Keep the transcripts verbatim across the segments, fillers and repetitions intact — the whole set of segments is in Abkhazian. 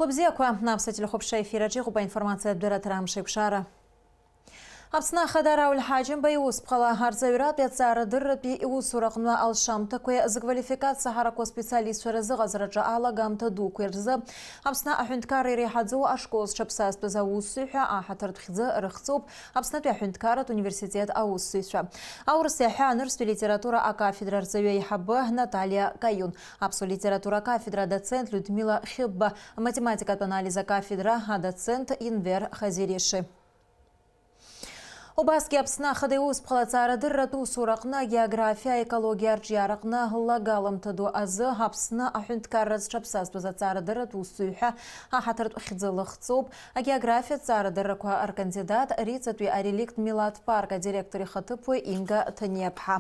Хәа бзиақәа, аԥсуа телехәаԥшра ефир аҿы иҟоуп аинформациатә дырраҭара Амш еиқәшара. Аԥсны Ахада Рауль Ҳаџьымба иусԥҟала арҵаҩратәи аҵаарадырратәи иусураҟны алшамҭақәеи зквалификациа ҳаракуа специалистцәа рзыҟаҵараҿы алагамҭа дуқәеи рзы Аԥсны аҳәынҭқарра иреиҳаӡоу ашкол зҽаԥсазтәыз аусзуҩ ҳәа аҳаҭыртә хьӡы рыхҵоуп Аԥснытәи аҳәынҭқарратә университет аусзуҩцәа. Аурыс иаҳәа анырцәтәи литература акафедра арҵаҩы аиҳабы Наталиа Каиун, аԥсуа литература акафедра адоцент Людмила Хьыбба, аматематикатә анализ акафедра адоцент Инвер Хазириши. Убасгьы Аԥсны Ахада иусԥҟала аҵаарадырратә усураҟны агеографиа, аекологиа арҿиараҟны лагаламҭа ду азы Аԥсны аҳәынҭқарра зҽаԥсазтәыз аҵаарадырратә усзуҩ ҳәа аҳаҭыртә хьӡы лыхҵоуп агеографиатә ҵаарадыррақәа ркандидат, Риҵатәи ареликт милаҭ парк адиректор ихаҭыԥуаҩ Инга Ҭаниаԥҳа.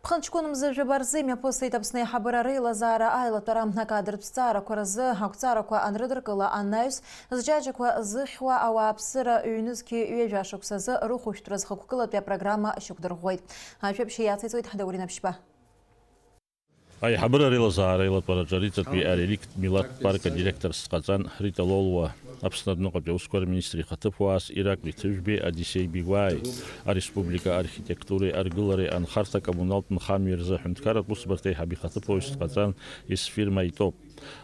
Ԥхынҷкәын мза жәаба рзы имҩаԥысит Аԥсны аиҳабыра реилазаара аилатәара. Акадртә ҭҵаарақәа рзы ақәҵарақәа анрыдыркыла, анаҩс зџьаџьақәа зыхьуа ауааԥсыра ҩнызқьи ҩажәа шықәсазы рыхәышәтәра зхықәкылатәи апрограмма шьақәдырӷәӷәеит. Ажәабжь иациҵоит Даурен Аԥшьба. Аиҳабыра реилазаара аилатәараҿы Риҵатәи ареликт милаҭ парк адиректорс дҟаҵан Рита Лолуа, Аԥсны адәныҟатәи аусқәа рминистр ихаҭыԥуаас Ираклиа Ҭыжәбеи Одиссеи Бигәааи, ареспублика архитектуреи аргылареи анхарҭа коммуналтә нхамҩеи рзы аҳәынҭқарратә усбарҭа аиҳаб ихаҭыԥуаҩс дҟаҵан Есфир Маитоп,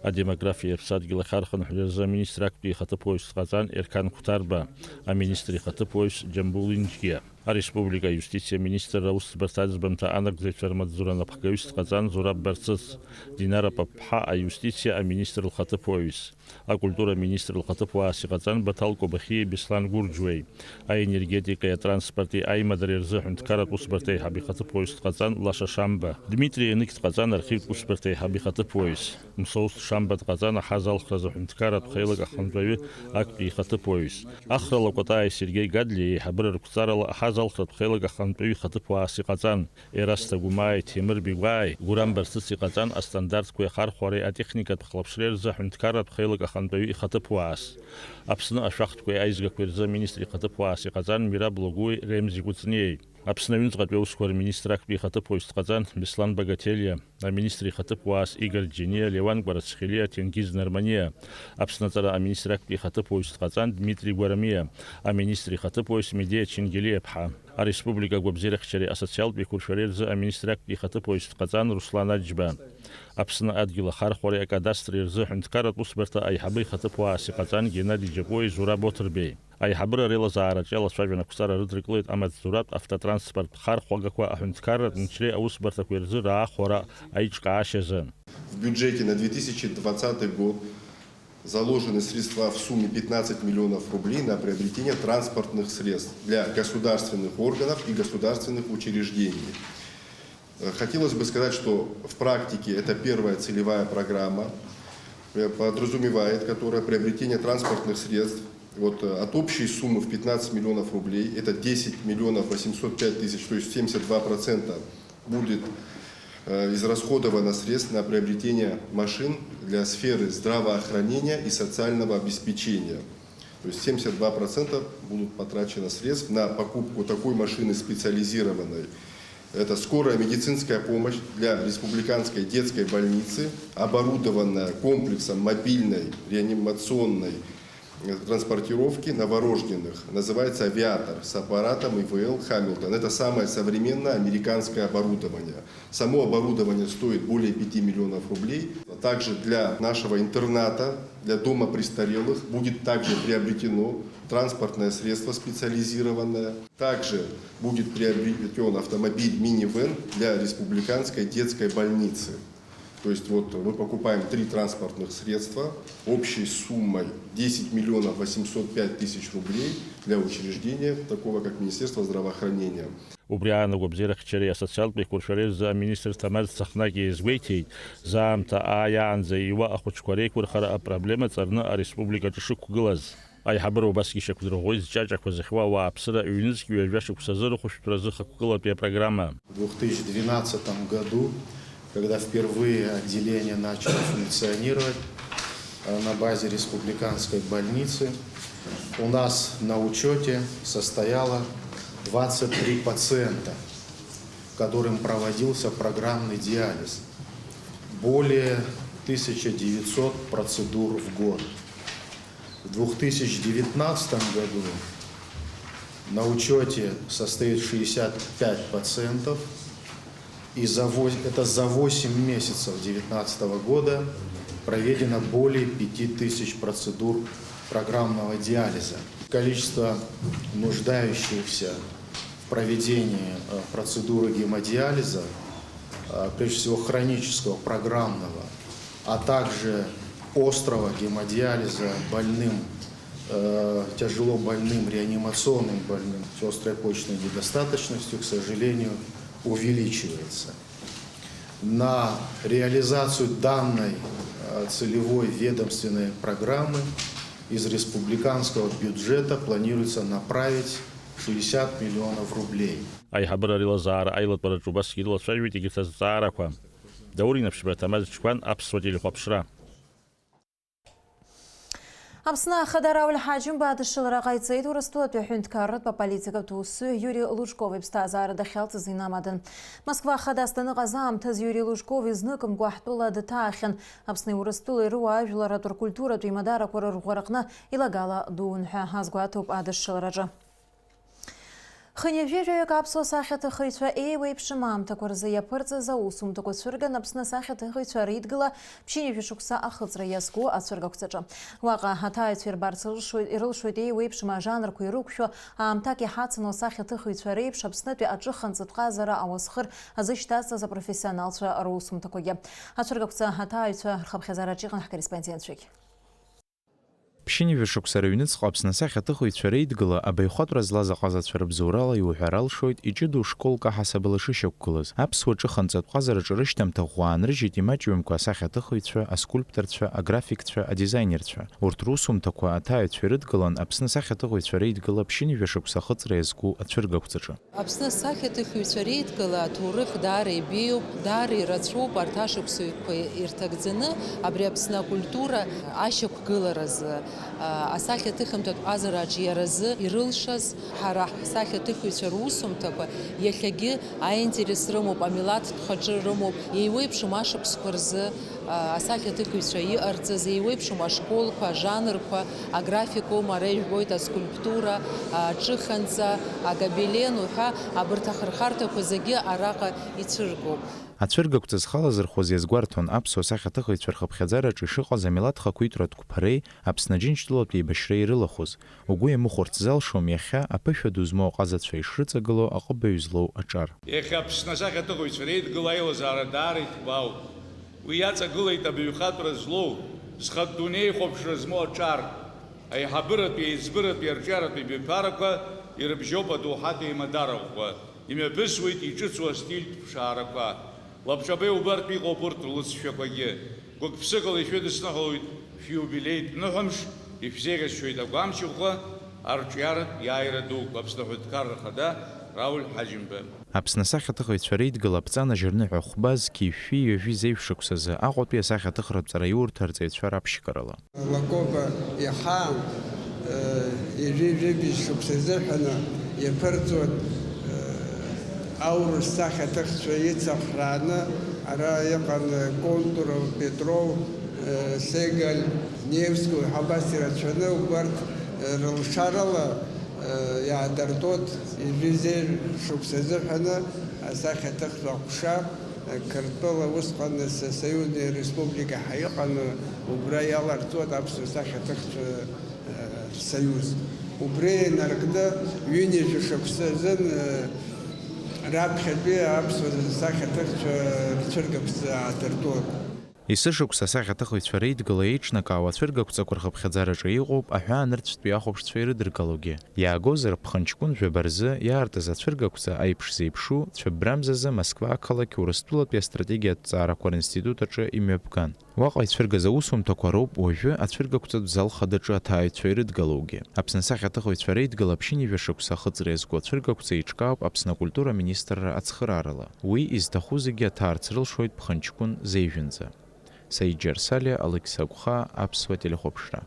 адемографиеи аԥсадгьыл ахьархынҳәреи рзы аминистр актәи ихаҭыԥуаҩс дҟаҵан Ерқан Қәҭарба, аминистр ихаҭыԥуаҩс Џьамбул Инџьгьиа. Ареспублика аиустициа аминистрра аусӡбарҭа аӡбамҭа анагӡаҩцәа рмаҵзура анапхгаҩыс дҟаҵан Зураб Барцыц, Динара Папԥҳа аиустициа аминистр лхаҭыԥуаҩыс, акультура аминистр лхаҭыԥуаас иҟаҵан Баҭал Кобахьиеи Беслан Гурџьуеи, аенергетикеи атранспорти аимадареи рзы аҳәынҭқарратә усбарҭа аиҳаб ихаҭыԥуаҩыс дҟаҵан Лаша Шамба, Дмитри Енык дҟаҵан архивтә усбарҭа аиҳаб ихаҭыԥуаҩыс. Мсоусҭ Шамба дҟаҵан аҳаз алхразы аҳәынҭқарратә хеилак ахантәаҩы актәи ихаҭыԥуаҩыс. Ахра Лакәатаи Сергеи Гадлиа еиҳабыра рықәҵарала аҳаз алхратә хеилак ахантәаҩы ихаҭыԥуаас иҟаҵан, Ерасҭа Гәымааи Ҭемыр Бигәааи, Гурам Барцыц иҟаҵан астандартқәеи ахархәареи атехникатә хылаԥшреи рзы аҳәынҭқарратә хеилак ахантәаҩы ихаҭыԥуаас. Аԥсны ашәахтәқәеи аизгақәеи рзы аминистр ихаҭыԥуаас иҟаҵан Мираб Логуи Ремзи Кәыҵниеи. Аԥсны аҩныҵҟатәи аусқәа рминистр актәи ихаҭыԥуаҩс дҟаҵан Беслан Багателиа, аминистр ихаҭыԥуаас Игор Џьениа, Леуан Кәарацхелиа, Ҭенгиз Нарманиа, Аԥсны аҵара аминистр актәи ихаҭыԥуаҩс дҟаҵан Дмитри Гәарамиа, аминистр ихаҭыԥуаҩс Медеиа Чингелиаԥҳа, ареспублика агәабзиарахьчареи асоциалтә еиқәыршәареи рзы аминистр актәи ихаҭыԥуаҩс дҟаҵан Руслан Аџьба, Аԥсны адгьыл ахархәареи акадастри рзы аҳәынҭқарратә усбарҭа аиҳабы ихаҭыԥуаас иҟаҵан Геннади Џьапуеи Зураб Оҭырбеи. Аиҳабыра реилазаараҿы иалацәажәан ақәҵара рыдыркылеит амаҵзуратә автотранспорт хархәагақәа аҳәынҭқарратә мчреи аусбарҭақәеи рзы раахәара аиҿкаашьазы. В бюджете на две тысячи двадцатый год заложены средства в сумме пятнадцать миллионов рублей на приобретение транспортных средств для государственных органов и государственных учреждений. Э, хотелось бы сказать, что в практике это первая целевая программа, э, подразумевает, которая приобретение транспортных средств. Вот, э, от общей суммы в пятнадцать миллионов рублей, это десять миллионов восемьсот пять тысяч, то есть семьдесят два процента будет, э, израсходовано средств на приобретение машин для сферы здравоохранения и социального обеспечения. То есть семьдесят два процента будут потрачено средств на покупку такой машины специализированной. Это скорая медицинская помощь для республиканской детской больницы, оборудованная комплексом мобильной реанимационной, э, транспортировки новорожденных. Называется «Авиатор» с аппаратом И В Л Хамилтон. Это самое современное американское оборудование. Само оборудование стоит более пяти миллионов рублей. Также для нашего интерната, для дома престарелых будет также приобретено транспортное средство специализированное. Также будет приобретен автомобиль-минивэн для республиканской детской больницы. То есть вот мы покупаем три транспортных средства общей суммой десять миллионов восемьсот пять тысяч рублей для учреждения, такого как Министерство здравоохранения. Убри аан агәабзиарахьчареи асоциалтә еиқәыршәареи рзы аминистр Ҭамаз Цахнаки иазгәеиҭеит, заамҭа ааиаанӡа иуа ахәыҷқәа реиқәырхара апроблема ҵарны ареспубликаҿы шықәгылаз. Аиҳабыра убасгьы ишьақәдырӷәӷәеит зҷаҷақәа зыхьуа ауааԥсыра ҩнызқь ҩажәа шықәсазы рыхәышәтәра азы хықәкылатәи апрограмма. В две тысячи двенадцатом году, когда впервые отделение начало функционировать, э, на базе республиканской больницы, у нас на учёте состояло двадцать три пациента, которым проводился программный диализ. Более Тысяча девятьсот процедур в год. В двух тысячи девятнадцатом году на учете состоит шестьдесят пять пациентов, и за вось-, это за восемь месяцев девятнадцатого года проведено более пяти тысяч процедур программного диализа. Количество нуждающихся в проведении, э, процедуры гемодиализа, э, прежде всего хронического, программного, а также острого гемодиализа больным, э, тяжело больным, реанимационным больным с острой почечной недостаточностью, к сожалению, увеличивается. На реализацию данной, э, целевой ведомственной программы из республиканского бюджета планируется направить шестьдесят миллионов рублей. Аиҳабыра реилазаара аилатәараҿы убасгьы ирылацәажәеит егьырҭ азҵаарақәа. Даур Инаԥшьба, Ҭамаз Чқәан, Аԥсуа телехәаԥшра. Аԥсны Ахада Рауль Ҳаџьымба адышшылара ҟаиҵеит Урыстәылатәи аҳәынҭқарратә аполитикатә усзуҩ Иури Лужков иԥсҭазаара дахьалҵыз инамадан. Москва Ахадас даныҟаз аамҭаз Иури Лужков изныкымкәа ҳтәыла дҭаахьан. Аԥсни Урыстәылеи рыуаажәларратә ркультуратә еимадарақәа рырӷәӷәараҟны илагала дуун ҳәа азгәаҭоуп адышшылараҿы. Хынҩажәи жәаҩык аԥсуа сахьаҭыхыҩцәа еиуеиԥшым аамҭақәа рзы иаԥырҵаз аусумҭақәа цәырган Аԥсны асахьаҭыхыҩцәа Реидгыла ԥшьынҩажәа шықәса ахыҵра иазку ацәыргақәҵаҿы. Уаҟа аҭааҩцәа ирбарц рылшоит, ирылшоит еиуеиԥшым ажанрқәа ирықәшәо, аамҭак иҳацын асахьаҭыхыҩцәа реиԥш Аԥснытәи аҿыханҵатә ҟазара ауасхыр азышьҭазҵаз апрофессионалцәа русумҭақәагьы. Ацәыргақәҵа аҭааҩцәа рхыԥхьаӡараҿы иҟан ҳкорреспондентцәагь. Ԥшьынҩажәа шықәса рыҩныҵҟа Аԥсны асахьаҭыхыҩцәа Реидгыла абаҩхатәра злаз аҟазацәа рыбзоурала иуҳәар алшоит, иҷыдоу школк аҳасабала шышьақәгылаз. Аԥсуа ҿыханҵатә ҟазараҿы рышьҭамҭа ӷәӷәа аанрыжьит имаҷҩымкәа асахьаҭыхыҩцәа, аскульпторцәа, аграфикцәа, адизаинерцәа. Урҭ русумҭақәа аҭааҩцәа ирыдгылан Аԥсны асахьаҭыхыҩцәа Реидгыла ԥшьынҩажәа шықәса ахыҵра иазку ацәыргақәҵаҿы. Аԥсны асахьаҭыхҩцәа Реидгыла аҭоурых даара ибеиоуп, даара ирацәоуп арҭ ашықәсқәа ирҭагӡаны абри Аԥсны акультура ашьақәгыларазы, а, асахьаҭыхымҭатә ҟазараҿы иаразы ирылшаз. Ҳара ҳсахьаҭыхҩцәа русумҭақәа иахьагьы аинтерес рымоуп, амилаҭтә хаҿы рымоуп, еиуеиԥшым ашықәсқәа рзы. Асахьаҭыхҩцәа иҟарҵаз еиуеиԥшым ашколқәа, ажанрқәа, аграфикум, ара ижәбоит, аскульптура, аҿыханҵа, агобелен уҳәа, абарҭ ахырхарҭақәа зегьы араҟа ицәыргоуп. Ацәыргақәҵа зхалазырхәыз иазгәарҭон аԥсуа сахьаҭыхыҩцәа рхыԥхьаӡараҿы ишыҟаз амилаҭ хақәиҭратә қәԥареи Аԥсны Аџьынџьтәылатәи еибашьреи ирылахәыз, угәы иамыхәарц залшом иахьа аԥышәа ду змоу аҟазацәа ишрыҵагылоу аҟыбаҩ злоу аҿар. Иахьа Аԥсны асахьаҭыхыҩцәа Реидгыла аилазаара даара иҭбаауп. Уи иаҵагылеит абаҩхатәра злоу, зхатә дунеихәаԥшра змоу аҿар. Аиҳабыратәи аиҵбыратәи арҿиаратәи баҩԥарақәа ирыбжьоуп адоуҳатә еимадара ӷәӷәа. Имҩаԥысуеит иҿыцу астильтә ԥшаарақәа. Лабҿаба иубартә иҟоуп урҭ рлыҵшәақәагьы. Гәык-ԥсыкала ишәыдысныҳәалоит шәиубилеитә ныҳәамш, ишәзеиӷьасшьоит агәамч ӷәӷәа, арҿиаратә иааира дуқәа. Аԥсны Аҳәынҭқарра Ахада, Рауль Ҳаџьымба. Аԥсны асахьаҭыхыҩцәа Реидгыла аԥҵанажь рныҳәа хәба зқьи жәшәи ҩажәи зеижә шықәсазы Аҟәатәи асахьаҭыхратә ҵараиурҭа арҵаҩцәа раԥшьгарала. Лакоба иҳаан, э, ҩажәи жәибжь шықәса изыҳәаны иаԥырҵуан, э, аурыс сахьаҭыхцәа ицыхрааны, ара иҟан Контуров, Петров, э, Сегаль, Невски, уҳәа абас ирацәаны, убарҭ, э, рылшарала, э, иаадыртуан ҩажәи зеижә шықәса изыҳәаны асахьаҭыхцәа аҟәша. Қырҭтәыла усҟан с-, союзная республика ҳәа иҟан, убра иаларҵоит аԥсуа сахьаҭыхцәа, э, союз. Убри инаркны ҩынҩажәа шықәса азын, э, раԥхьатәи аԥсуа сахьаҭыхцәа рцәыргақәҵа аадыртуан. Есышықәса асахьаҭыхыҩцәа Реидгыла еиҿнакаауа ацәыргақәҵақәа рхыԥхьаӡараҿы иҟоуп аҳәаанырцәтәи ахәаԥшцәа ирыдыргалогьы. Иаагозар, ԥхынҷкәын жәаба рзы иаартыз ацәыргақәҵа аиԥш зеиԥшу цәыббрамзазы Москва ақалақь Урыстәылатәи астратегиатә ҵаарақәа ринститут аҿы имҩаԥган. Уаҟа ицәыргаз аусумҭақәа роуп уажәы ацәыргақәҵатә зал хадаҿы аҭааҩцәа ирыдгалоугьы. Аԥсны асахьаҭыхыҩцәа Реидгыла ԥшьынҩажәа шықәса ахыҵра иазку ацәыргақәҵа еиҿкаауп Аԥсны акультура аминистрра ацхыраарала. Уи изҭаху зегьы аҭаарц рылшоит ԥхынҷкәын зеижәынӡа. Саид Џьарсалиа, Алықьса Агәхаа, Аԥсуа телехәаԥшра.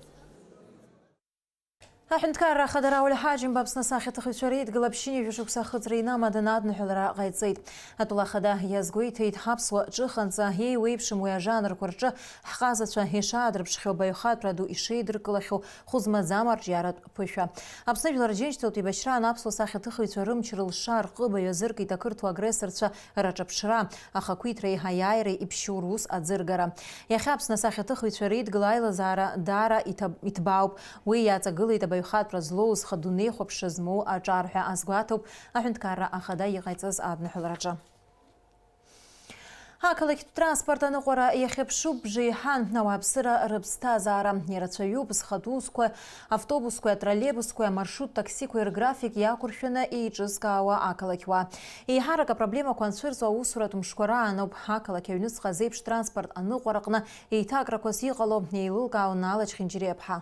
Аҳәынҭқарра Ахада Рауль Ҳаџьымба Аԥсны асахьаҭыхҩцәа реидгыла ԥшьынҩажәа шықәса ахыҵра инамаданы адныҳәалара ҟаиҵеит. Атәылахада иазгәеиҭеит, ҳаԥсуа ҿыханҵа еиуеиԥшым уи ажанрқәа рҿы ҳҟазацәа ишаадырԥшхьоу, абаҩхатәра ду ишеидыркылахьоу хәы змаӡам арҿиаратә ԥышәа. Аԥсны Жәлар Џьынџьтәылатә еибашьраан аԥсуа сахьаҭыхыҩцәа рымч-рылша рҟыбаҩ азыркит ақырҭуа агрессорцәа раҿаԥшра, ахақәиҭреи аиааиреи иԥшьоу рус аӡыргара. Иахьа Аԥсны асахьаҭыхыҩцәа реидгыла аилазаара даара иҭаб-, иҭбаауп. Уи иаҵагылеит абаҩхатәра злоу, зхы дунеихәаԥшра змоу аҿар ҳәа азгәаҭоуп Аҳәынҭқарра Ахада иҟаиҵаз адныҳәалараҿы. Ақалақьтә транспорт аныҟәара иахьыԥшу бжеиҳан ауааԥсыра рыԥсҭазаара. Ирацәаҩуп зхатә усқәа, автобусқәеи атроллейбусқәеи амаршрут таксиқәеи рграфик иақәыршәаны еиҿызкаауа ақалақьуаа. Еиҳарак апроблемақәа анцәырҵуа аусуратә мшқәа рааноуп. Ақалақь аҩныҵҟа азеиԥш транспорт аныҟәара аҟны еиҭакрақәас иҟало еилылкаауан Алач Хинџьириаԥҳа.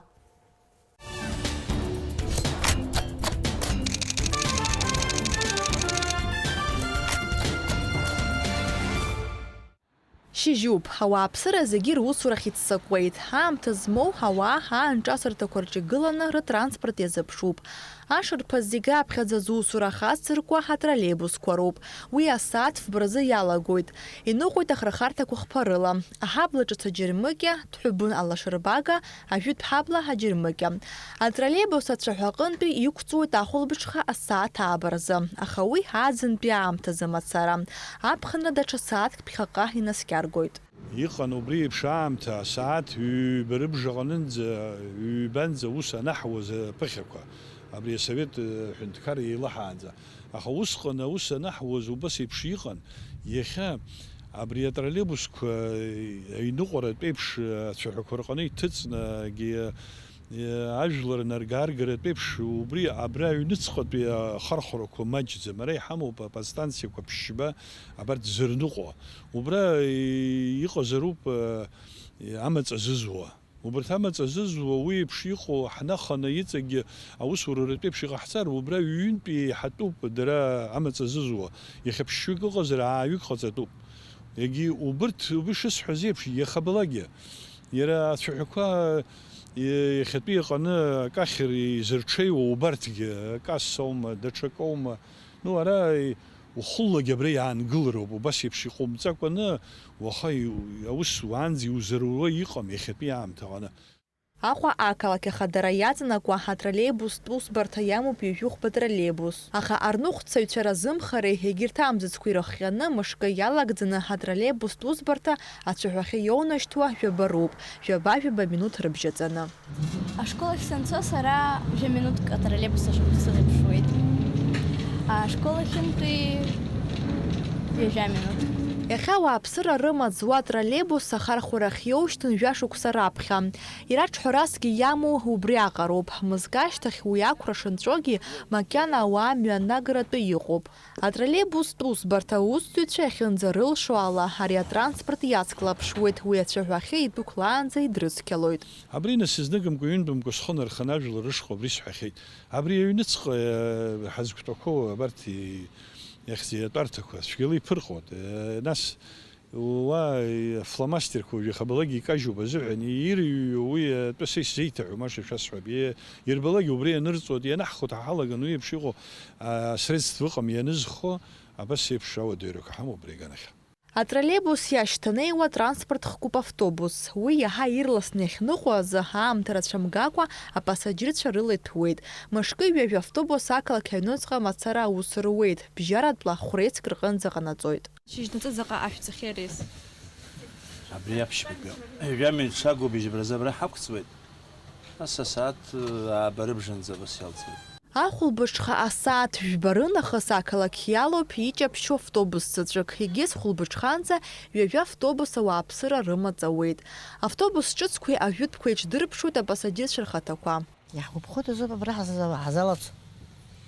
Шьыжьуп, ауааԥсыра зегьы русурахь иццакуеит. Аамҭа змоу ауаа аанҿасырҭақәа рҿы игыланы рытранспорт иазыԥшуп. Ашарԥаз зегьы аԥхьаӡа зусура хацыркуа атроллейбусқәа роуп. Уи асааҭ фба рзы иалагоит. Иныҟәоит ахырхарҭақәа хԥарыла. Аҳабла ҿыц аџьармыкьа, Ҭҳәыбын алашарбага, ажәытә ҳабла аџьармыкьа. Атроллейбус ацәаҳәа аҟынтәи иқәҵуеит ахәылбыҽха асааҭ ааба рзы, аха уи аӡынтәи аамҭазы мацара. Аԥхынра даҽа сааҭк ԥхьаҟа инаскьаргоит. Иҟан убри еиԥш аамҭа, асааҭ ҩба рыбжаҟанынӡа, ҩбанӡа ус анаҳуаз аԥыхьақәа, абри асовет, э, ҳәынҭқар еилаҳаанӡа. Аха усҟан аус анаҳуаз убас еиԥш иҟан. Иахьа абри атроллейбусқәа, э, аҩныҟәаратә еиԥш, э, ацәаҳәақәа рҟны иҭыҵны, егьи, э, ажәлар наргааргаратә еиԥш, убри абра аҩныҵҟатәи ахархәрақәа маҷӡам. Ара иҳамоуп аподстанциақәа ԥшьба, абарҭ зырныҟәо. Убра, э, иҟазароуп, э, амаҵ азызуа. Убарҭ амаҵ азызуа, уи еиԥш иҟоу ҳнаханы иҵегьы аусура ртәеиԥш иҟаҳҵар, убра ҩынтәи еиҳатәуп дара амаҵ азызуа. Иахьа ԥшьҩык ыҟазар, ааҩык ҟаҵатәуп. Егьи убырҭ, убри шысҳәаз еиԥш, иахабалакгьы, иара ацәаҳәақәа, иахьатәи иҟаны акахьыр изырҽеиуа убарҭгьы, акассоума, даҽакоума, ну, ара ухәыллагьы абра иаангылароуп, убас еиԥш иҟоумҵакәаны, уаха иу-, аус уаанӡа иузаруа иҟам иахьатәи аамҭа аҟны. Аҟәа ақалақь ахадара иаҵанакуа атроллеибустә усбарҭа иамоуп ҩажәи хәба троллеибус. Аха арныҟәцаҩцәа разымхареи егьырҭ амзызқәеи рыхҟьаны мышкы иалагӡаны атроллеибустә усбарҭа ацәаҳәахьы иоунашьҭуа жәаба роуп, жәаба-жәаба минуҭ рыбжьаҵаны. Ашкол ахь санцо сара жәа минуҭк атроллеибус аҿы сазыԥшуеит. Ашкол ахьынтәи ҩажәа минуҭ. Иахьа ауааԥсыра рымаҵ зуа атроллеибус ахархәарахь иоушьҭын жәа шықәса раԥхьа. Иара ҽҳәарасгьы иамоу убри аҟароуп. Мызкы ашьҭахь уи ақәра шынҵәогьы, макьана ауаа мҩанагаратәы иҟоуп. Атроллеибустә усбарҭа аусзуҩцәа иахьынӡарылшо ала, ари атранспорт иацклаԥшуеит, уи ацәаҳәахьы идәықәлаанӡа идрыцқьалоит. Абри нас изныкымкәа, ҩынтәымкәа схы нарханы ажәлар рышҟа убри сҳәахьеит. Абри аҩныҵҟа, э, ҳазқәтәақәоу абарҭ, э, иахьӡи атәарҭақәа цәгьала иԥырҟоит. Э, нас Уа, афломастерқәа жәаха-балак икажьуп азыҳәан, ирҩуа уи атәы са исзеиҭаҳәом, аша шәасҳәап. Е-, ирбалак убри ианырҵоит, ианаҳхәа ҳалаган уи еиԥш иҟоу, а, средство ыҟам ианызхо, абас еиԥш ауадаҩрақәа ҳамоуп абри аганахьа. Атроллеибус иашьҭанеиуа транспорт хкуп автобус. Уи иаҳа ирласны иахьныҟәо азы, аамҭа рацәа мгакәа, апасаџьырцәа рыла иҭәуеит. Мышкы ҩажәа автобус ақалақь аҩныҵҟа мацара аус руеит, бжьаратәла хә-ресск рҟынӡа ҟанаҵоит. Шьыжьнаҵы заҟа ашә ҵахьеи ареи? Абри аԥшьбатәи ҩажәа минуҭ шагу быжьба рзы абра ҳақәҵуеит. Ас асааҭ ааба рыбжанӡа абас иалҵуеит. Ахәылбыҽха асааҭ жәба рынахыс ақалақь иалоуп иҷаԥшьу автобус заҵәык, егьыс хәылбыҽханӡа ҩажәа автобус ауааԥсыра рымаҵ ауеит. Автобус ҿыцқәеи ажәытәқәеи еиҿдырԥшуеит апасаџьырцәа рхаҭақәа. Иаҳгәаԥхоит азоуп абра ҳаза-, ҳазалацо.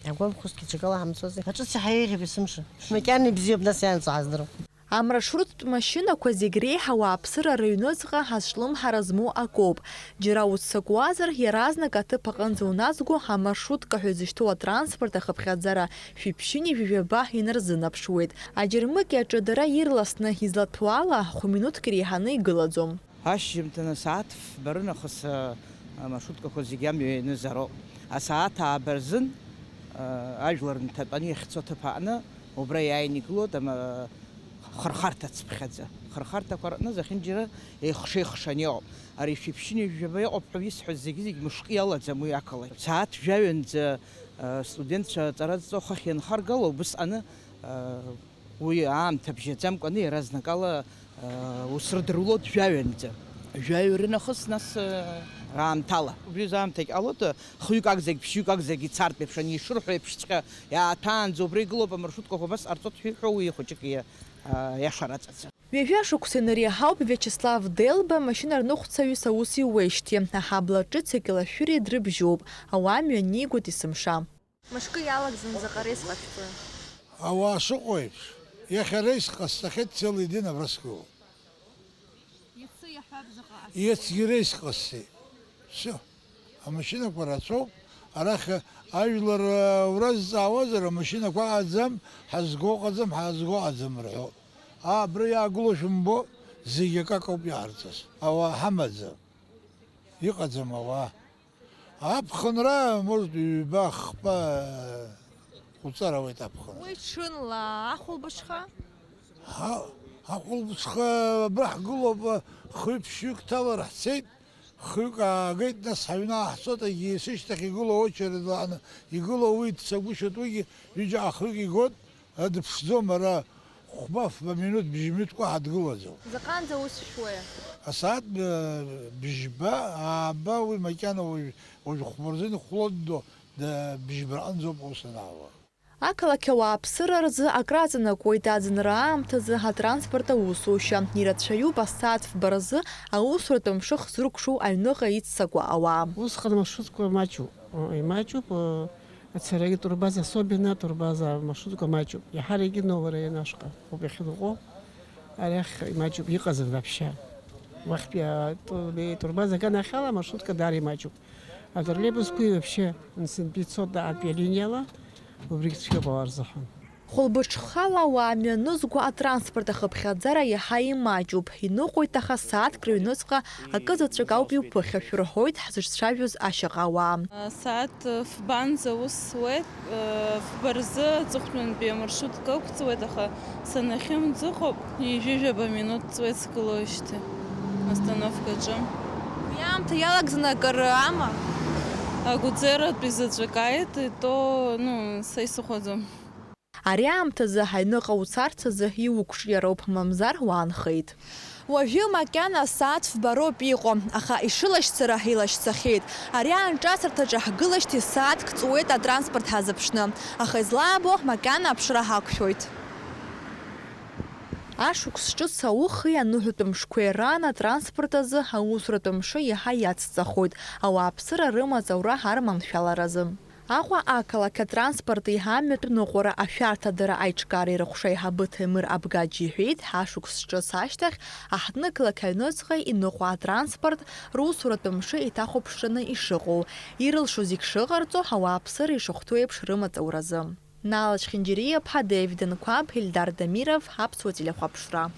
Иаҳгәамԥхозҭгьы ҽакала ҳамцозеи? Аҿыц иаҳа еиӷьуп есымша. Макьана ибзиоуп нас иаанҵәо ҳаздыруа. Амаршруттә машьынақәа зегь реиҳа ауааԥсыра рыҩныҵҟа азҿлымҳара змоу акоуп. Џьара уццакуазар, иаразнак аҭыԥ аҟынӡа уназго амаршрутка ҳәа изышьҭоу атранспорт ахыԥхьаӡара шәиԥшьыни жәаба инарзынаԥшуеит. Аџьармыкьа аҿы дара ирласны излаҭәу ала, хә-минуҭк иреиҳаны игылаӡом. Ашьжьымҭан асааҭ фба рынахыс, а, амаршруткақәа зегьы амҩа ианызароуп. Асааҭ ааба рзын, э, ажәлар нҭатәаны иахьцо аҭыԥ аҟны, убра иааины игылоит, ама-, хырхарҭа цыԥхьаӡа. Хырхарҭақәа рҟны зехьынџьара еихша-еихшаны иҟоуп. Ари шәиԥшьыни жәаба иҟоуп ҳәа исҳәаз зегьы-зегь мышкы иалаӡам уи ақалақь. Сааҭ жәаҩанӡа, э, студентцәа аҵара зҵо хыхь ианхаргало, убысҟаны, э, уи аамҭа бжьаӡамкәаны иаразнакала, э, ус рыдырулоит жәаҩанӡа. Жәаҩа рынахыс нас, э, аамҭала. Убри азы аамҭагь ҟалоит, э, хҩык акәзаргь, ԥшьҩык акәзаргь ицартә еиԥш, ани ишырҳәо еиԥшҵәҟьа иааҭаанӡа убра игылоуп, амаршруткақәа абас ҟарҵоит ҳәа иҳәо уи хәыҷык иа-, а, иашараҵаӡа. Ҩажәа шықәса инариаҳауп Виачеслав Делба машьына рныҟәцаҩыс аус иуеижьҭеи. Аҳабла ҿыц акьалашәыреи дрыбжьоуп, ауаа мҩанигоит есымша. Мышкы иалагӡаны заҟа реизҟ ҟашәҵои? Ауаа шыҟоу еиԥш, иахьа реизҟ ҟасҵахьеит, целый день абра сгылоуп. Иацы иаҳҳәап заҟа ҟасҵои? Иацгьы реизҟ ҟасҵеит. Всё. Амашьынақәа рацәоуп. Арахь ажәлар, а, уразҵаауазар, амашьынақәа аӡам, ҳазго ыҟаӡам, ҳазго ыҟаӡам рҳәоит. Аа, абра иаагыло шәымбо, зегь акакоуп иаарҵаз. Ауаа ҳамаӡам. Иҟаӡам ауаа. Аԥхынра, может, ҩба, хԥа, ҟуҵар ауеит аԥхынра. Уи ҽынла ахәылбыҽха? Ҳа-, ахәылбыҽха абра ҳгылоуп, хҩы-ԥшьҩык ҭалар ҳцеит, хҩык аагеит, нас ҳаҩны ааҳцоит, егьи сышьҭахь игылоу очередла аҟны игылоу уи дцагәышьоит, уигьы ҩыџьа хҩык игоит. Дыԥшӡом, ара хәба-фба минуҭ, бжьминуҭк уаҳа дгылаӡом. Заҟанӡа ус шәуеи? Асааҭ, э, бжьба, ааба, уи макьана уажә, уажә хәба рзын ихәлодо, да, бжьба рҟынӡоуп аус анаауа. Ақалақь ауааԥсыра рзы акраҵанакуеит аӡынра аамҭазы атранспорт аусушьа. Ирацәаҩуп асааҭ фба рзы аусуратә мшы хзыркәшоу аҩныҟа иццакуа ауаа. Усҟан амаршрутқәа маҷуп, имаҷуп, э, Ацарагьы турбаза, особенно турбаза маршрутка маҷуп. Иаҳаракгьы Новый район ашҟа ауп иахьыҟоу. Арахь имаҷуп, иҟаӡам вообще. Уахьтәи ату-, турбаза аганахьала амаршрутка даара имаҷуп. Атроллейбусқәеи вообще, сынтәа ицоит аҟатәи алиниала, убригь цәгьоуп ауаа рзыҳәан. Хәылбыҽхала ауаа мҩанызго атранспорт ахыԥхьаӡара иаҳа имаҷуп. Иныҟәоит, аха сааҭк рыҩныҵҟа акы заҵәык ауп иуԥыхьашәо, рҳәоит ҳзыҿцәажәоз ашьаҟа ауаа. Асааҭ фбанӡа аус зуеит, фба рзы аҵыхәтәантәи амаршрутка ықәҵуеит, аха санахьымӡыхәа ҩажәижәаба минуҭ ҵуеит сгылоижьҭеи астановкаҿы. Уи аамҭа иалагӡаны акыр ама? Агәӡератәи заҵәык ааит, ито, ну, са исыхәаӡом. Ари аамҭазы ҳаҩныҟа уцарц азы иуқәҿиароуп, мамзар уаанхеит. Уажәы макьана асааҭ фба роуп иҟоу, аха ишылашьцара илашьцахьеит. Ари аанҿасырҭаҿы ҳгылашьҭеи сааҭк ҵуеит атранспорт ҳазыԥшны, аха излаабо макьана аԥшра ҳақәшәоит. Ашықәс ҿыц аухеи аныҳәатәы мшқәеи раан атранспорт азы аусуратә мшы иаҳа иацҵахоит, ауааԥсыра рымаҵ аура арманшәаларазы. Аҟәа ақалақь атранспорти амҩатә ныҟәара ашәарҭадара аиҿкаареи рыҟәша аиҳабы Ҭемыр Абгаџь иҳәеит, ҳашықәс ҿыц ашьҭахь аҳҭнықалақь аҩныҵҟа иныҟәо атранспорт русуратә мшы иҭахәаԥшраны ишыҟоу, ирылшо зегь шыҟарҵо, ауааԥсыра ишахәҭоу еиԥш рымаҵ ауразы. Нала Чхинџьириаԥҳа, Девид Анқәаб, Ильдар Дамиров, Аԥсуа телехәаԥшра.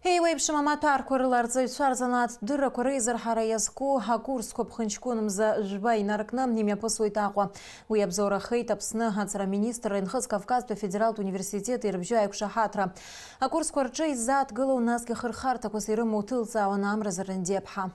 Еиуеиԥшым амаҭәарқәа рыла арҵаҩцәа рзанааҭтә дыррақәа реизырҳара иазку акурсқәа ԥхынҷкәынмза жәба инаркны имҩаԥысуеит Аҟәа. Уи абзоурахеит Аԥсны аҵара аминистрреи Нхыҵ Кавказтәи афедералтә университети рыбжьы аиқәшаҳаҭра. Акурсқәа рҿы иззааҭгылоу насгьы хырхарҭақәас ирымоу ҭылҵаауан Амра Зарандиаԥҳа.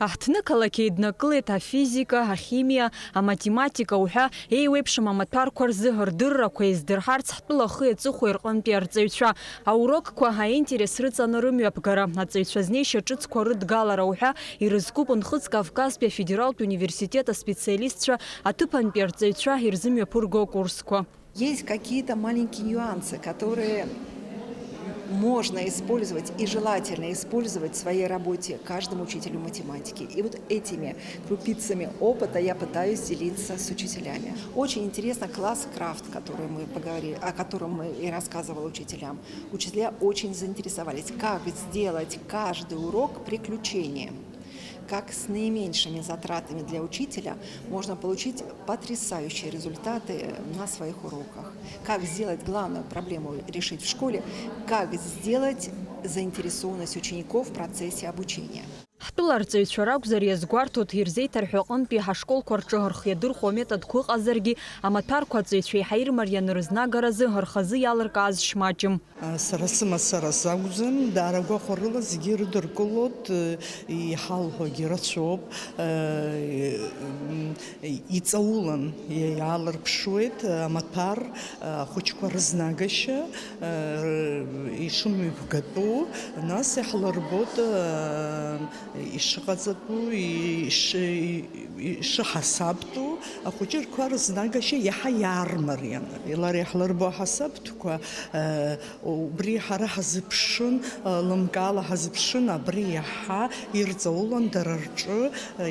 Аҳҭнықалақь еиднакылеит афизика, ахимиа, аматематика уҳәа еиуеиԥшым амаҭәарқәа рзы рдыррақәа еиздырҳарц ҳтәыла ахи аҵыхәеи рҟынтәи арҵаҩцәа. Аурокқәа аинтерес рыҵаны рымҩаԥгара, аҵаҩцәа знеишьа ҿыцқәа рыдгалара уҳәа ирызкуп Нхыҵ Кавказтәи афедералтә университет аспециалистцәа аҭыԥантәи арҵаҩцәа ирзымҩаԥырго акурсқәа. Есть какие-то маленькие нюансы, которые можно использовать и желательно использовать в своей работе каждому учителю математики. И вот этими крупицами опыта я пытаюсь делиться с учителями. Очень интересно класс крафт, который мы поговорили, о котором мы и рассказывала учителям. Учителя очень заинтересовались, как сделать каждый урок приключением. Как с наименьшими затратами для учителя можно получить потрясающие результаты на своих уроках? Как сделать главную проблему решить в школе? Как сделать заинтересованность учеников в процессе обучения? Ҳтәыла арҵаҩцәа ракәзар, иазгәарҭоит, ирзеиҭарҳәо аҟынтәи ҳашколқәа рҿы рхы иадырхәо аметодқәа ыҟазаргьы, амаҭәарқәа аҵаҩцәа еиҳа ирмарианы рызнагаразы рхазы иалыркааз шмаҷым. Сара сымацара сакәӡам, даара гәахәарыла зегьы ирыдыркылоит, иҳалҳәогьы рацәоуп, иҵаулан иаалырԥшуеит амаҭәар, ахәыҷқәа рызнагашьа, ишымҩаԥгатәу, нас иаҳлырбоит, ишыҟаҵатәу, ишыҳасабтәу, ахәыҷырқәа рызнагашьа иаҳа иаармарианы. Лара иаҳлырбо аҳасабтәқәа, Убри ҳара ҳазыԥшын, лымкаала ҳазыԥшын, абри иаҳа ирҵаулан дара рҿы,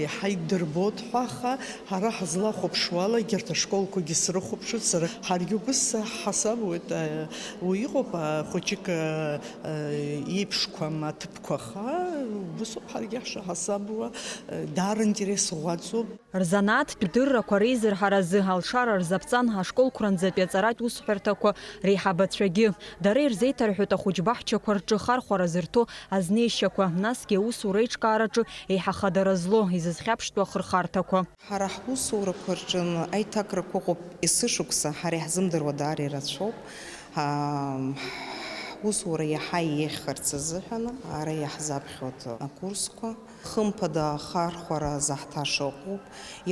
иаҳа иддырбоит ҳәа, аха ҳара ҳазлахәаԥшуала, егьырҭ ашколқәагьы срыхәаԥшуеит сара. Ҳаргьы убыс ҳҳасабуеит, уи иҟоуп, хәыҷык еиԥшқәам аҭыԥқәа, аха убысоуп ҳаргьы ҳшаҳасабуа, даара интерес ӷәӷәаӡоуп. Рзанааҭтә дыррақәа реизырҳаразы алшара рзаԥҵан ашколқәранӡатәи аҵаратә усҳәарҭақәа реиҳабацәагьы. Дара ирзеиҭарҳәоит ахәыҷбаҳчақәа рҿы хархәара зырҭо азнеишьақәа, насгьы аусура аиҿкаараҿы еиҳа хадара злоу, изызхьаԥштәу ахырхарҭақәа. Ҳара ҳусурақәа рҿы аиҭакрақәа ыҟоуп есышықәса, ҳара иаҳзымдыруа даара ирацәоуп. Ам, ҳусура иаҳа еиӷьхарц азыҳәан ара иаҳзаԥхьоит акурсқәа. Хымԥада, ахархәара заҳҭаша ыҟоуп,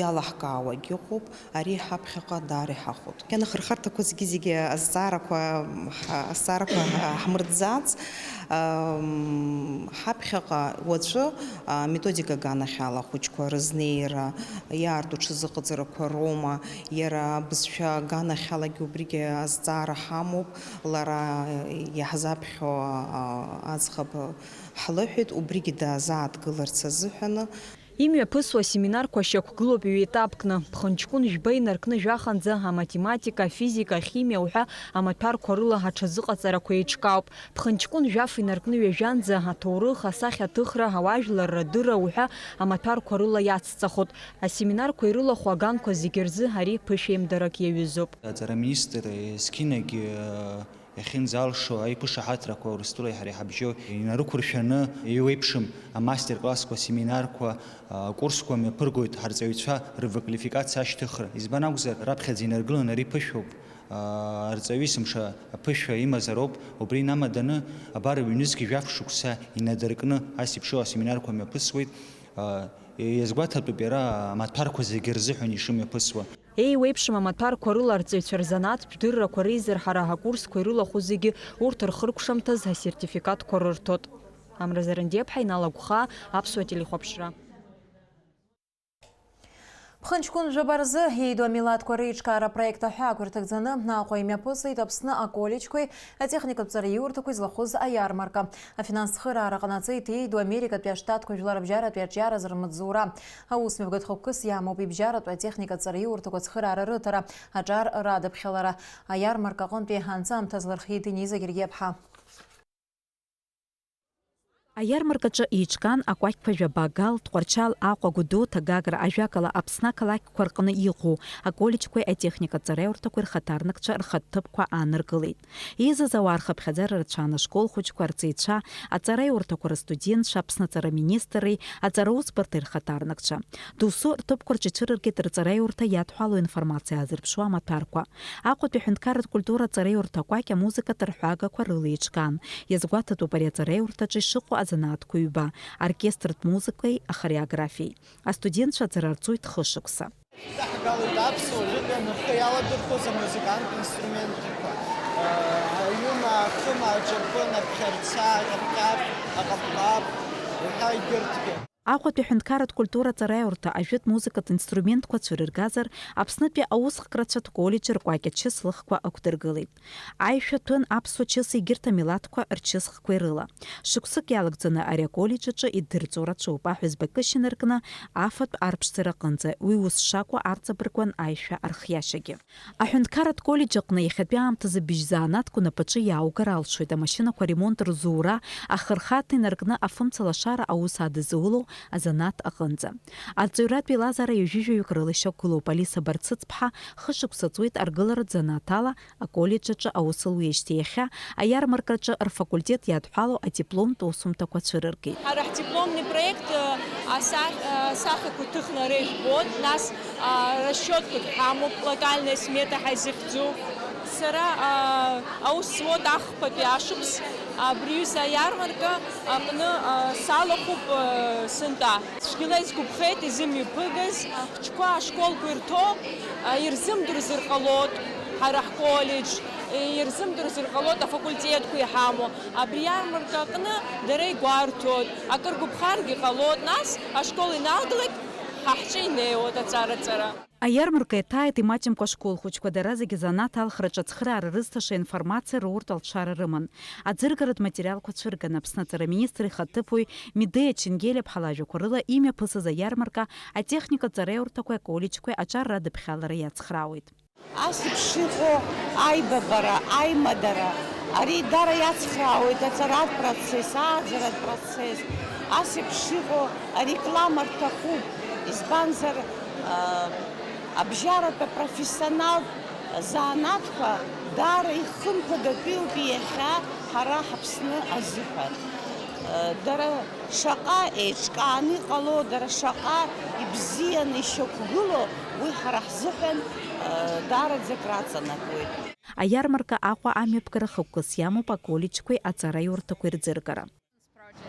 иалаҳкаауагь ыҟоуп, ари ҳаԥхьаҟа даара иҳахәоит. Ианахырхарҭақәа зегьы-зегьы азҵаарақәа, ҳа-, азҵаарақәа ҳмырӡац, ам, ҳаԥхьаҟа уаҵәы, а, методика аганахьала ахәыҷқәа рызнеира, иаарту ҽазыҟаҵарақәа роума, иара абызшәа аганахьалагьы убригьы азҵаара ҳамоуп, лара иаҳзаԥхьо, а, аӡӷаб ҳлыҳәеит, убригьы даазааҭгыларц азыҳәаны. Имҩаԥысуа асеминарқәа шьақәгылоуп ҩ-етапкны, ԥхынҷкәын жәба инаркны жәаханӡа аматематика, афизика, ахимиа уҳәа амаҭәарқәа рыла аҽазыҟаҵарақәа еиҿкаауп. Ԥхынҷкәын жәаф инаркны ҩажәанӡа аҭоурых, асахьаҭыхра, ауаажәларра адырра уҳәа амаҭәарқәа рыла иацҵахоит. Асеминарқәа ирылахәу аганқәа зегьы рзы ари ԥышәеимдарак иаҩызоуп. Аҵара аминистр есқьынагь, э, иахьынӡалшо аиқәышаҳаҭрақәа Урыстәылеи ҳареи ҳабжьоу инарықәыршәаны еиуеиԥшым амастер-классқәа, асеминарқәа, акурсқәа мҩаԥыргоит ҳарҵаҩцәа рвыквалификациа ашьҭыхра. Избан акәзар, раԥхьаӡа инаргылан ари ԥышәоуп. Арҵаҩы есымша аԥышәа имазароуп. Убри инамаданы, абар, ҩнызқь жәаф шықәса инадыркны ас еиԥшыла асеминарқәа мҩаԥысуеит. Иазгәаҭатәуп иара амаҭәарқәа зегьы рзыҳәан ишымҩаԥысуа. Еиуеиԥшым амаҭәарқәа рыла арҵаҩцәа рзанааҭтә дыррақәа реизырҳара акурсқәа ирылахәу зегьы урҭ рхыркәшамҭаз асертификатқәа рырҭоит. Амра Зарандиаԥҳа, Инал Агәхаа, Аԥсуа телехәаԥшра. Ԥхынҷкәын жәаба рзы иеиду амилаҭқәа реиҿкаара апроект аҳәаақәа ирҭагӡаны Аҟәа имҩаԥысит Аԥсны аколлеџьқәеи атехникатә ҵараиурҭақәеи злахәыз аиармарка. Афинанстә цхыраара ҟанаҵеит иеиду Америкатәи Аштатқәа жәларбжьаратәи аҿиара зырмыӡура. Аус мҩаԥгатә хықәкыс иамоуп ибжьаратәи атехникатә ҵараиурҭақәа ацхыраара рыҭара, аҿар радыԥхьалара. Аиармарка аҟынтәи анҵамҭа злархиеит Дениза Гергиаԥҳа. Аиармаркаҿы еиҿкаан акәакьқәа жәаба Гал, Тҟәарчал, Аҟәа, Гәдоуҭа, Гагра, ажәакала, Аԥсны ақалақьқәа рҟны иҟоу аколлеџьқәеи атехникатә ҵараиурҭақәеи рхаҭарнакцәа рхатә ҭыԥқәа ааныркылеит. Еизаз ауаа рхыԥхьаӡара рацәан ашкол хәыҷқәа, арҵаҩцәа, аҵараиурҭақәа рыстудентцәа, Аԥсны аҵараминистрреи аҵараусбарҭеи рхаҭарнакцәа. Досу рҭыԥқәа рҿы ицәырыргеит рҵараиурҭа иадҳәалоу информациа аазырԥшуа амаҭәарқәа. Аҟәатәи аҳәынҭқарратә культура аҵараиурҭа акәакь амузыкатә рҳәагақәа рыла еиҿкаан. Иазгәаҭатәуп ари аҵараиурҭаҿы ишыҟоу азанааҭқәа ҩба, оркестртә музыкеи ахореографиеи. Астудентцәа аҵара рҵоит хышықәса. Иаҳгалоит аԥсуа жәытәан рхы иаладырхәыз амузыкантә инструментқәа, аҩымаа, ахымаа, аҿырпын, аԥхьарца, аҟьаԥ-ҟьаԥ, аҟаԥ-ҟаԥ уҳәа егьырҭгьы. Аҟәатәи аҳәынҭқарратә культура аҵараиурҭа ажәытә музыкатә инструментқәа цәырыргазар, Аԥснытәи аусхкрацәатә коллеџь ркәакь ачыс лыхқәа ықәдыргылеит. Аишәа ҭәын аԥсуа чыс егьырҭ амилаҭқәа рчысхқәеи рыла. Шықәсык иалагӡаны ари аколлеџь аҿы идырҵо рацәоуп, аҳәызба кышьа инаркны афатә арԥшӡара аҟынӡа, уи ус шакәу арҵабыргуан аишәа архиашьагьы. Аҳәынҭқарратә коллеџь аҟны иахьатәи аамҭазы быжь занааҭк унапаҿы иааугар алшоит, амашьынақәа аремонт рзура, ахырхарҭа инаркны афымца лашара аус адызулоу, азанааҭ аҟынӡа. Арҵаҩратә еилазаара ҩажәи жәаҩык рыла ишьақәгылоуп. Алиса Барцыцԥҳа хышықәса ҵуеит аргыларатә занааҭ ала аколлеџь аҿы аус луеижьҭеи иахьа аиармаркаҿы рфакультет иадҳәалоу адипломтә усумҭақәа цәырыргеит. Ҳара ҳдипломный проект, э, асахь-, э, асахьақәа ҭыхны ара ижәбоит, нас, а, расчетқәак ҳамоуп, локальная смета ҳаизыхьӡу. Сара, а, аус зуоит ахԥатәи ашықәс, абри аҩыза аиармарка аҟны, а, салахәуп, а, сынтәа. Цәгьала исгәаԥхеит изымҩаԥыгаз, ахәыҷқәа ашколқәа ирҭо, а, ирзымдырзар ҟалоит ҳара ҳколлеџь, ирзымдырзар ҟалоит афакультетқәа иҳамоу. Абри аиармарка аҟны дара игәарҭоит, акыр гәаԥхаргьы ҟалоит, нас ашкол иналгалак ҳа ҳҿы инеиуеит аҵараҵара. Аиармарка иаҭааит имаҷымкәа ашкол хәыҷқәа, дара зегьы занааҭ алхраҿы ацхыраара рызҭаша информациа роуртә алшара рыман. Аӡыргаратә материалқәа цәырган Аԥсны аҵара министр ихаҭыԥуаҩ Медеиа Ченгелиаԥҳа лажәақәа рыла имҩаԥысыз аиармарка атехникатә ҵараиурҭақәеи аколлеџьқәеи аҿар радыԥхьалара иацхраауеит. Ас еиԥш иҟоу аибабара, аимадара, ари дара иацхраауеит аҵаратә процесс, ааӡаратә процесс. Ас еиԥш иҟоу ареклама рҭахуп, избанзар, а, абжьаратә апрофессионалтә занааҭқәа даара ихымԥадатәиуп иахьа ҳара ҳаԥсны азыҳәан. Дара шаҟа еиҿкааны иҟало, дара шаҟа ибзианы ишьақәгыло, уи ҳара ҳзыҳәан даараӡа акраҵанакуеит. Аиармарка Аҟәа амҩаԥгара хықәкыс иамоуп аколлеџьқәеи аҵараиурҭақәеи рӡыргара.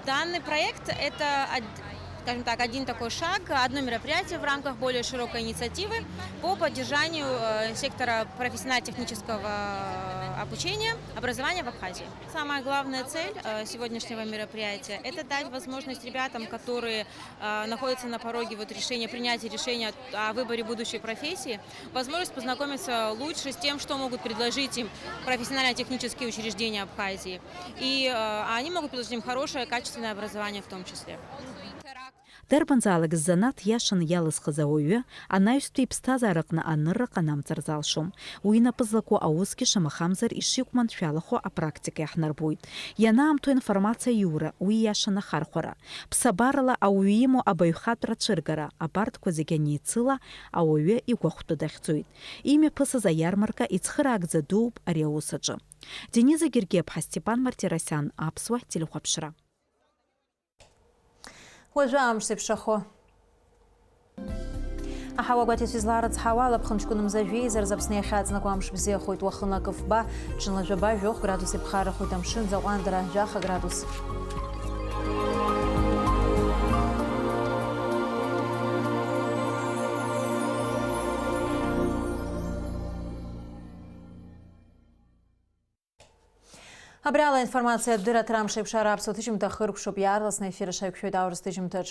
Данный проект — это, од-, скажем так, один такой шаг, одно мероприятие в рамках более широкой инициативы по поддержанию, э, сектора профессионально-технического, э, обучения, образования в Абхазии. Самая главная цель, э, сегодняшнего мероприятия — это дать возможность ребятам, которые, э, находятся на пороге вот решения, принятия решения о выборе будущей профессии, возможность познакомиться лучше с тем, что могут предложить им профессионально-технические учреждения Абхазии. И, э, они могут предложить им хорошее, качественное образование в том числе. Дарбанзаалак ззанааҭ иашаны иалызхыз ауаҩы анаҩстәи иԥсҭазаараҟны анырра ҟанамҵар залшом. Уи инапы злаку аусгьы шамахамзар ишиқәманшәалахо апрактика иаҳнарбоит. Ианаамҭоу информациа аиура, уи иашаны ахархәара. Ԥсабарала ауаҩы имоу абаҩхатәра ацәыргара, абарҭқәа зегьы анеицыла, ауаҩы игәахәтәы дахьӡоит. Имҩаԥысыз аиармарка ицхыраагӡа дууп ари аус аҿы. Дениза Гергиаԥҳа, Степан Мартиросиан, Аԥсуа телехәаԥшра. Уажәы амш зеиԥшрахо. Аҳауа гәаҭеицәа излаарыцҳауа ала, ԥхынҷкәын мза жәеиза рзы Аԥсны иахьаҵнакуа амш бзиахоит, уахынла акы фба, ҽынла жәаба, жәохә градус иԥхаррахоит амшын, заҟәандара жәаха градус. Абри ала аинформациатә дырраҭара амш еиԥш ара аԥсуа ҭыжьымҭа хыркәшоуп, иаарласны аефир аҿы ҳаиқәшәоит аурыс ҭыжьымҭаҿ.